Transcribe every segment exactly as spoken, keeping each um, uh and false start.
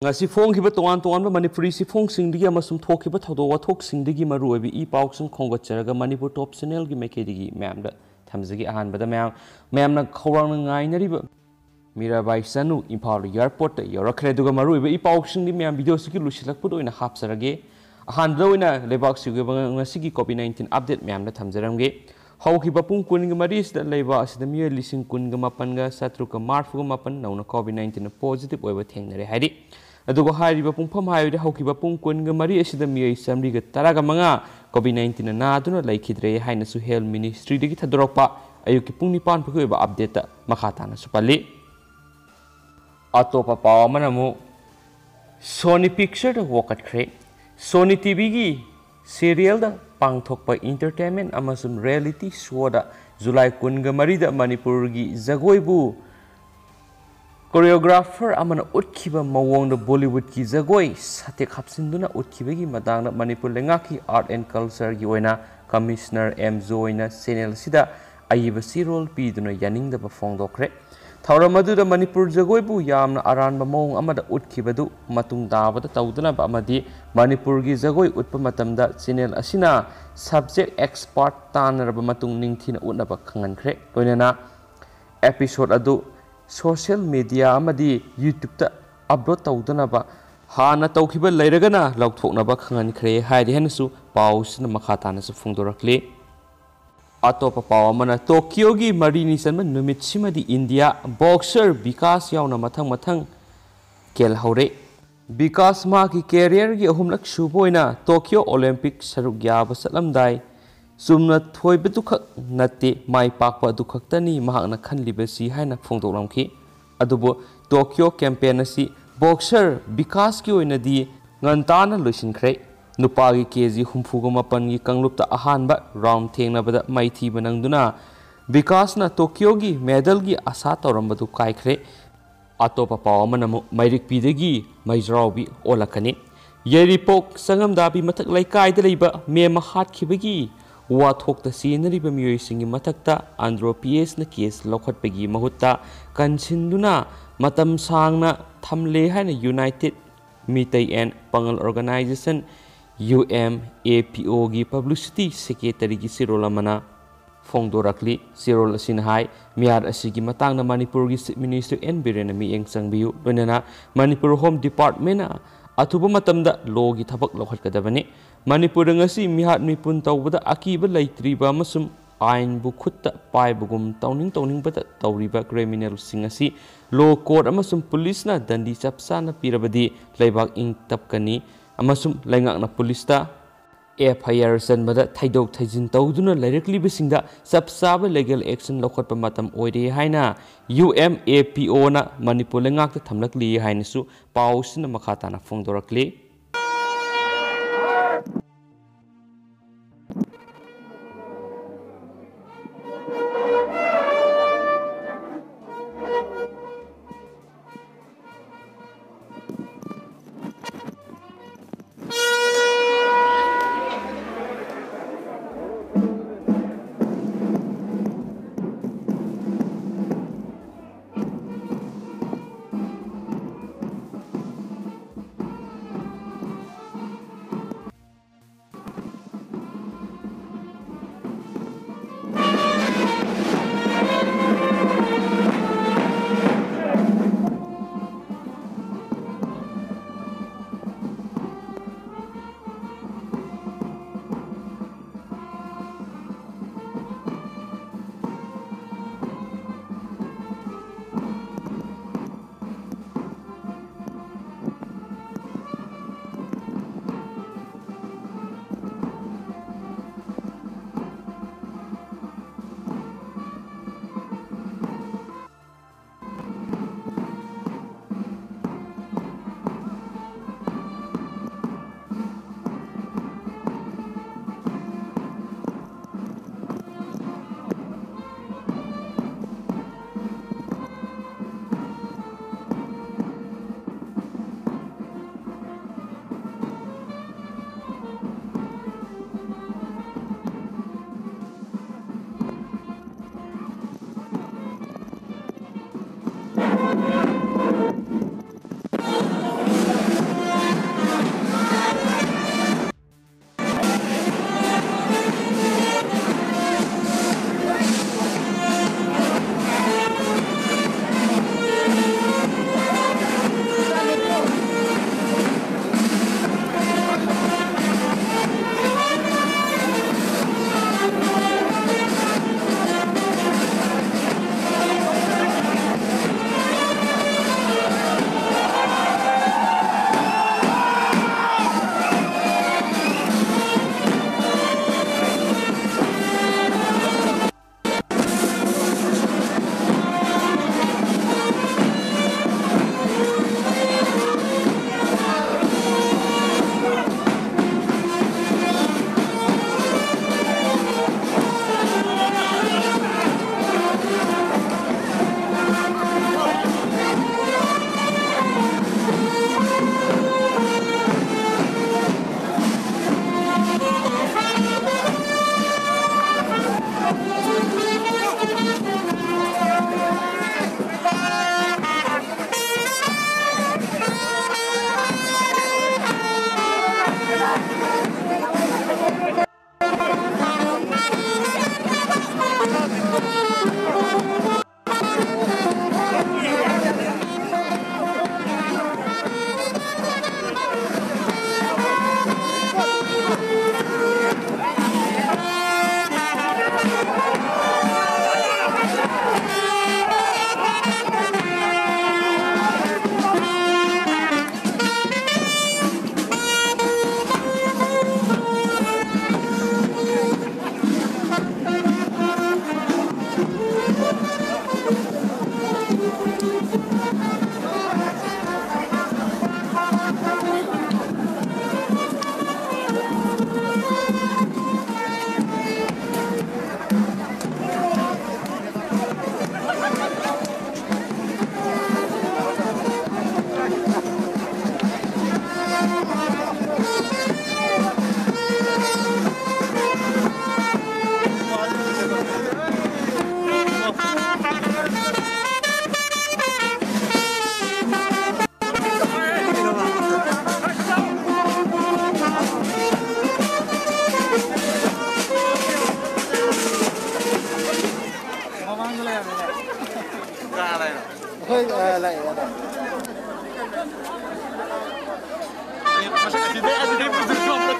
ꯉꯁꯤ ꯐꯣꯡꯈꯤꯕ ꯇꯣꯉꯥꯟ ꯇꯣꯉꯥꯟꯕ ꯃꯅꯤꯄꯨꯔꯤ ꯆꯦꯐꯣꯡꯁꯤꯡꯗꯒꯤ ꯑꯃꯁꯨꯡ ꯊꯣꯛꯈꯤꯕ ꯊꯧꯗꯣꯛ ꯋꯥꯊꯣꯛꯁꯤꯡꯗꯒꯤ ꯃꯔꯨꯑꯣꯏꯕ ꯏ ꯄꯥꯎꯁꯤꯡ ꯈꯣꯝꯒꯠꯆꯔꯒ ꯃꯅꯤꯄꯨꯔ ꯇꯣꯞ ꯆꯦꯅꯦꯜꯒꯤ ꯃꯥꯏꯀꯩꯗꯒꯤ ꯃꯌꯥꯝꯗ ꯊꯝꯖꯒꯦ꯫ ꯑꯍꯥꯟꯕꯗ ꯃꯌꯥꯝ, ꯃꯌꯥꯝꯅ ꯈꯧꯔꯥꯡꯅ ꯉꯥꯏꯅꯔꯤꯕ ꯃꯤꯔꯥꯕꯥꯏ ꯆꯅꯨ ꯏꯝꯐꯥꯜ ꯑꯦꯌꯥꯔꯄꯣꯔꯠꯇ ꯌꯧꯔꯛꯈ꯭ꯔꯦ꯫ ꯑꯗꯨꯒ ꯃꯔꯨꯑꯣꯏꯕ ꯏ ꯄꯥꯎꯁꯤꯡꯗꯤ ꯃꯌꯥꯝ ꯚꯤꯗꯤꯑꯣꯁꯤꯒꯤ ꯂꯣꯏꯁꯤꯜꯂꯛꯄꯗ ꯑꯣꯏꯅ ꯍꯥꯞꯆꯔꯒꯦ꯫ ꯑꯍꯥꯟꯕꯗ ꯑꯣꯏꯅ ꯂꯩꯕꯥꯛꯁꯤꯒꯤ ꯑꯣꯏꯕ ꯉꯁꯤꯒꯤ ꯀꯣꯚꯤꯗ ꯅꯥꯏꯟꯇꯤꯟ ꯑꯞꯗꯦꯠ ꯃꯌꯥꯝꯗ ꯊꯝꯖꯔꯝꯒꯦ꯫ ꯍꯧꯈꯤꯕ ꯄꯨꯡ ꯀꯨꯟꯒ ꯃꯔꯤ ꯑꯁꯤꯗ ꯂꯩꯕꯥꯛ ꯑꯁꯤꯗ ꯃꯤꯑꯣꯏ ꯂꯤꯁꯤꯡ ꯀꯨꯟꯒ ꯃꯥꯄꯟꯒ ꯆꯥꯇ꯭ꯔꯨꯛꯀ ꯃꯔꯤꯐꯨꯒ ꯃꯥꯄꯟ ꯅꯧꯅ ꯀꯣꯚꯤꯗ ꯅꯥꯏꯟꯇꯤꯟ ꯄꯣꯖꯤꯇꯤꯚ ꯑꯣꯏꯕ ꯊꯦꯡꯅꯔꯦ ꯍꯥꯏꯔꯤ꯫ ꯑꯗꯨꯒ ꯍꯥꯏꯔꯤꯕ ꯄꯨꯡꯐꯝ ꯍꯥꯏꯕꯗꯤ ꯍꯧꯈꯤꯕ ꯄꯨꯡ ꯀꯨꯟꯒ ꯃꯔꯤ ꯑꯁꯤꯗ ꯃꯤꯑꯣꯏ ꯆꯥꯃꯔꯤꯒ ꯇꯔꯥꯒ ꯃꯉꯥ ꯀꯣꯚꯤꯗ ꯅꯥꯏꯟꯇꯤꯟꯅ ꯅꯥꯗꯨꯅ ꯂꯩꯈꯤꯗ꯭ꯔꯦ ꯍꯥꯏꯅꯁꯨ ꯍꯦꯜꯊ ꯃꯤꯅꯤꯁꯇ꯭ꯔꯤꯗꯒꯤ ꯊꯥꯗꯣꯔꯛꯄ ꯑꯌꯨꯛꯀꯤ ꯄꯨꯡ ꯅꯤꯄꯥꯟ ꯐꯥꯎꯒꯤ ꯑꯣꯏꯕ ꯑꯞꯗꯦꯠꯇ ꯃꯈꯥ ꯇꯥꯅꯁꯨ ꯄꯜꯂꯤ꯫ ꯑꯇꯣꯞꯄ ꯄꯥꯎ ꯑꯃꯅ ꯑꯃꯨꯛ ꯁꯣꯅꯤ ꯄꯤꯛꯆꯔꯗ ꯋꯥꯀꯠꯈ꯭ꯔꯦ꯫ ꯁꯣꯅꯤ ꯇꯤꯚꯤꯒꯤ ꯁꯤꯔꯤꯌꯦꯜꯗ ꯄꯥꯡꯊꯣꯛꯄ ꯏꯟꯇꯔꯇꯦꯟꯃꯦꯟ ꯑꯃꯁꯨꯡ ꯔꯤꯌꯦꯂꯤꯇꯤ ꯁꯣꯗ ꯖꯨꯂꯥꯏ ꯀꯨꯟꯒ ꯃꯔꯤꯗ ꯃꯅꯤꯄꯨꯔꯒꯤ ꯖꯒꯣꯏꯕꯨ ꯀꯣꯔꯤꯌꯣꯒ꯭ꯔꯥꯐꯔ ꯑꯃꯅ ꯎꯠꯈꯤꯕ ꯃꯑꯣꯡꯗ ꯕꯣꯂꯤꯋꯨꯗꯀꯤ ꯖꯒꯣꯏ ꯁꯇꯦꯛ ꯍꯥꯞꯆꯤꯟꯗꯨꯅ ꯎꯠꯈꯤꯕꯒꯤ ꯃꯇꯥꯡꯗ ꯃꯅꯤꯄꯨꯔ ꯂꯩꯉꯥꯛꯀꯤ ꯑꯥꯔꯠ ꯑꯦꯟ ꯀꯜꯆꯔꯒꯤ ꯑꯣꯏꯅ ꯀꯃꯤꯁꯅꯔ ꯑꯦꯝ ꯖꯣꯏꯅ ꯆꯦꯅꯦꯜ ꯑꯁꯤꯗ ꯑꯏꯕ ꯆꯦꯔꯣꯜ ꯄꯤꯗꯨꯅ ꯌꯥꯅꯤꯡꯗꯕ ꯐꯣꯡꯗꯣꯛꯈ꯭ꯔꯦ꯫ ꯊꯧꯔꯝ ꯑꯗꯨꯗ ꯃꯅꯤꯄꯨꯔ ꯖꯒꯣꯏꯕꯨ ꯌꯥꯝꯅ ꯑꯔꯥꯟꯕ ꯃꯑꯣꯡ ꯑꯃꯗ ꯎꯠꯈꯤꯕꯗꯨ ꯃꯇꯨꯡ ꯇꯥꯕꯗ ꯇꯧꯗꯅꯕ ꯑꯃꯗꯤ ꯃꯅꯤꯄꯨꯔꯒꯤ ꯖꯒꯣꯏ ꯎꯠꯄ ꯃꯇꯝꯗ ꯆꯦꯅꯦꯜ ꯑꯁꯤꯅ ꯁꯕꯖꯦꯛ ꯑꯦꯛꯁꯄꯥꯔꯠ ꯇꯥꯟꯅꯔꯕ ꯃꯇꯨꯡ ꯅꯤꯡꯊꯤꯅ ꯎꯠꯅꯕ ꯈꯪꯍꯟꯈ꯭ꯔꯦ꯫ ꯂꯣꯏꯅꯅ ꯑꯦꯄꯤꯁꯣꯗ ꯑꯗꯨ ꯁꯣꯁꯤꯌꯦꯜ ꯃꯤꯗꯤꯌꯥ ꯑꯃꯗꯤ ꯌꯨꯇ꯭ꯌꯨꯕꯇ ꯑꯞꯂꯣꯗ ꯇꯧꯗꯅꯕ ꯍꯥꯟꯅ ꯇꯧꯈꯤꯕ ꯂꯩꯔꯒꯅ ꯂꯧꯊꯣꯛꯅꯕ ꯈꯪꯍꯟꯈ꯭ꯔꯦ ꯍꯥꯏꯔꯤ ꯍꯥꯏꯅꯁꯨ ꯄꯥꯎꯁꯤꯅ ꯃꯈꯥ ꯇꯥꯅꯁꯨ ꯐꯣꯡꯗꯣꯔꯛꯂꯤ꯫ ꯑꯇꯣꯞꯄ ꯄꯥꯎ ꯑꯃꯅ ꯇꯣꯀꯤꯌꯣꯒꯤ ꯃꯔꯤꯅꯤ ꯆꯟꯕ ꯅꯨꯃꯤꯠꯁꯤꯃꯗꯤ ꯏꯟꯗꯤꯌꯥ ꯕꯣꯛꯁꯔ ꯕꯤꯀꯥꯁ ꯌꯥꯎꯅ ꯃꯊꯪ ꯃꯊꯪ ꯀꯦꯜꯍꯧꯔꯦ꯫ ꯕꯤꯀꯥꯁ ꯃꯍꯥꯛꯀꯤ ꯀꯦꯔꯤꯌꯔꯒꯤ ꯑꯍꯨꯝꯂꯛ ꯁꯨꯕ ꯑꯣꯏꯅ ꯇꯣꯀꯤꯌꯣ ꯑꯣꯂꯤꯝꯄꯤꯛ ꯁꯔꯨꯛ ꯌꯥꯕ ꯆꯠꯂꯝꯗꯥꯏ ꯆꯨꯝꯅ ꯊꯣꯏꯕꯗꯨꯈꯛ ꯅꯠꯇꯦ, ꯃꯥꯏ ꯄꯥꯛꯄ ꯑꯗꯨꯈꯛꯇꯅꯤ ꯃꯍꯥꯛꯅ ꯈꯜꯂꯤꯕꯁꯤ ꯍꯥꯏꯅ ꯐꯣꯡꯗꯣꯛꯂꯝꯈꯤ꯫ ꯑꯗꯨꯕꯨ ꯇꯣꯀꯤꯌꯣ ꯀꯦꯝꯄꯦꯟ ꯑꯁꯤ ꯕꯣꯛꯁꯔ ꯕꯤꯀꯥꯁꯀꯤ ꯑꯣꯏꯅꯗꯤ ꯉꯟꯇꯥꯅ ꯂꯣꯏꯁꯤꯟꯈ꯭ꯔꯦ꯫ ꯅꯨꯄꯥꯒꯤ ꯀꯦ ꯖꯤ ꯍꯨꯝꯐꯨꯒ ꯃꯥꯄꯟꯒꯤ ꯀꯥꯡꯂꯨꯞꯇ ꯑꯍꯥꯟꯕ ꯔꯥꯎꯟ ꯊꯦꯡꯅꯕꯗ ꯃꯥꯏꯊꯤꯕ ꯅꯪꯗꯨꯅ ꯕꯤꯀꯥꯁꯅ ꯇꯣꯀꯤꯌꯣꯒꯤ ꯃꯦꯗꯜꯒꯤ ꯑꯁꯥ ꯇꯧꯔꯝꯕꯗꯨ ꯀꯥꯏꯈ꯭ꯔꯦ꯫ ꯑꯇꯣꯞꯄ ꯄꯥꯎ ꯑꯃꯅ ꯑꯃꯨꯛ ꯃꯩꯔꯤꯛꯄꯤꯗꯒꯤ ꯃꯩꯖ꯭ꯔꯥꯎꯕꯤ ꯑꯣꯜꯂꯛꯀꯅꯤ꯫ ꯌꯥꯏꯔꯤꯄꯣꯛ ꯆꯪꯉꯝꯗꯥꯕꯤ ꯃꯊꯛ ꯂꯩꯀꯥꯏꯗ ꯂꯩꯕ ꯃꯦꯝ ꯍꯥꯠꯈꯤꯕꯒꯤ ꯋꯥꯊꯣꯛꯇ ꯆꯦꯟꯅꯔꯤꯕ ꯃꯤꯑꯣꯏꯁꯤꯡꯒꯤ ꯃꯊꯛꯇ ꯑꯟꯗ꯭ꯔꯣ ꯄꯤ ꯑꯦꯁꯅ ꯀꯦꯁ ꯂꯧꯈꯠꯄꯒꯤ ꯃꯍꯨꯠꯇ ꯀꯟꯁꯤꯟꯗꯨꯅ ꯃꯇꯝ ꯁꯥꯡꯅ ꯊꯝꯂꯦ ꯍꯥꯏꯅ United Meitei and Pangal Organization, UMAPO, ꯒꯤ publicity secretary ꯒꯤ ꯆꯦꯔꯣꯜ ꯑꯃꯅ ꯐꯣꯡꯗꯣꯔꯛꯂꯤ꯫ ꯆꯦꯔꯣꯜ ꯑꯁꯤꯅ ꯍꯥꯏ, ꯃꯤꯍꯥꯠ ꯑꯁꯤꯒꯤ ꯃꯇꯥꯡꯗ ꯃꯅꯤꯄꯨꯔꯒꯤ Chief Minister N ꯕꯤꯔꯦꯟꯅ ꯃꯤꯠꯌꯦꯡ ꯆꯪꯕꯤꯌꯨ, ꯂꯣꯏꯅꯅ ꯃꯅꯤꯄꯨꯔ Home Department ꯅ ꯑꯊꯨꯕ ꯃꯇꯝꯗ law ꯒꯤ ꯊꯕꯛ ꯂꯧꯈꯠꯀꯗꯕꯅꯤ꯫ ꯃꯅꯤꯄꯨꯔꯗ ꯉꯁꯤ ꯃꯤꯍꯥꯠ ꯃꯤꯄꯨꯟ ꯇꯧꯕꯗ ꯑꯀꯤꯕ ꯂꯩꯇ꯭ꯔꯤꯕ ꯑꯃꯁꯨꯡ ꯑꯥꯏꯟꯕꯨ ꯈꯨꯠꯇ ꯄꯥꯏꯕꯒꯨꯝ ꯇꯧꯅꯤꯡ ꯇꯧꯅꯤꯡꯕꯗ ꯇꯧꯔꯤꯕ criminal ꯁꯤꯡ ꯑꯁꯤ law, court ꯑꯃꯁꯨꯡ police ꯅ ꯗꯟꯗꯤ ꯆꯞ ꯆꯥꯅ ꯄꯤꯔꯕꯗꯤ ꯂꯩꯕꯥꯛ ꯏꯪ ꯇꯞꯀꯅꯤ ꯑꯃꯁꯨꯡ ꯂꯩꯉꯥꯛꯅ police ꯇ FIR ꯆꯟꯕꯗ ꯊꯩꯗꯣꯛ ꯊꯩꯖꯤꯟ ꯇꯧꯗꯨꯅ ꯂꯩꯔꯛꯂꯤꯕꯁꯤꯡꯗ ꯆꯞ ꯆꯥꯕ legal action ꯂꯧꯈꯠꯄ ꯃꯇꯝ ꯑꯣꯏꯔꯦ ꯍꯥꯏꯅ UMAPO ꯅ ꯃꯅꯤꯄꯨꯔ ꯂꯩꯉꯥꯛꯇ ꯊꯝꯂꯛꯂꯤ ꯍꯥꯏꯅꯁꯨ ꯄꯥꯎꯁꯤꯅ ꯃꯈꯥ ꯇꯥꯅ ꯐꯣꯡꯗꯣꯔꯛꯂꯤ꯫ ꯍꯧꯖꯤꯛ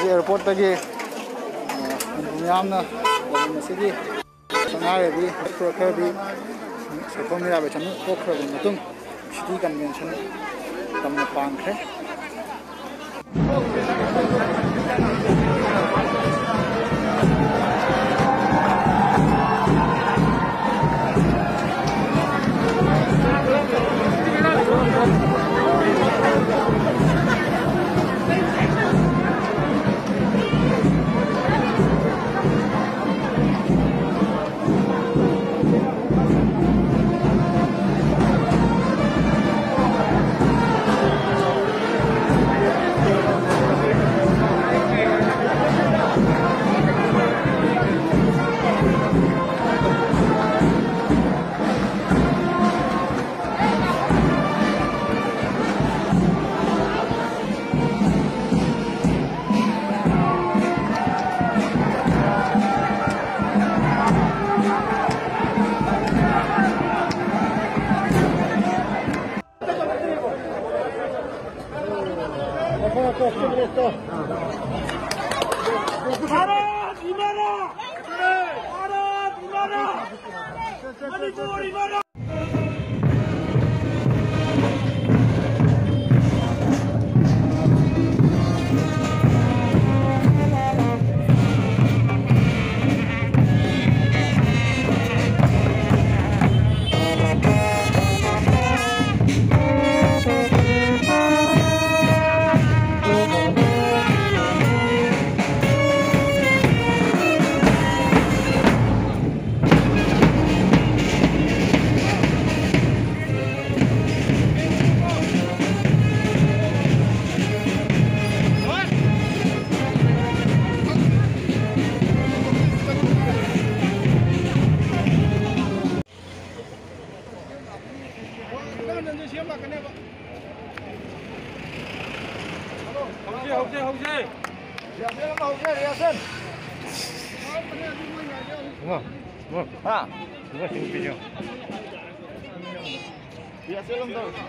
ꯑꯦꯌꯥꯔꯄꯣꯔꯠꯇꯒꯤ, ꯑ, ꯃꯌꯥꯝꯅ ꯂꯝ ꯑꯁꯤꯒꯤ ꯁꯉꯥꯏ ꯑꯗꯒꯤ ꯈꯔꯗꯤ ꯁꯣꯐꯣ ꯃꯤꯔꯥꯕꯥꯏ ꯆꯅꯨ ꯊꯣꯛꯈ꯭ꯔꯕ ꯃꯇꯨꯡ ꯁꯤꯇꯤ ꯀꯟꯚꯦꯟꯁꯟ ꯇꯝꯅ ꯄꯥꯡꯈ꯭ꯔꯦ꯫ भारत इमारत! भारत इमारत! मणिपुर इमारत! ꯍꯧꯁꯦ, ꯍꯧꯁꯦ, ꯍꯧꯁꯦ꯫ ꯔꯤꯍꯔꯁꯦꯜ ꯑꯃ ꯍꯧꯁꯦ, ꯔꯤꯍꯔꯁꯦꯜ꯫ ꯏꯕꯨꯡꯉꯣ, ꯏꯕꯨꯡꯉꯣ꯫ ꯍꯥ? ꯏꯕꯨꯡꯉꯣ, ꯁꯤ ꯅꯨꯄꯤꯁꯦ ꯌꯦꯡꯉꯣ꯫ ꯔꯤꯍꯔꯁꯦꯜ ꯑꯃ ꯇꯧꯔꯁꯤ꯫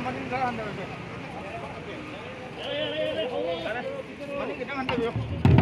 ꯃꯅꯤꯡ ꯈꯔ ꯍꯟꯊꯔꯁꯦ꯫ ꯃꯅꯤꯡ ꯈꯤꯇꯪ ꯍꯟꯊꯕꯤꯌꯨ꯫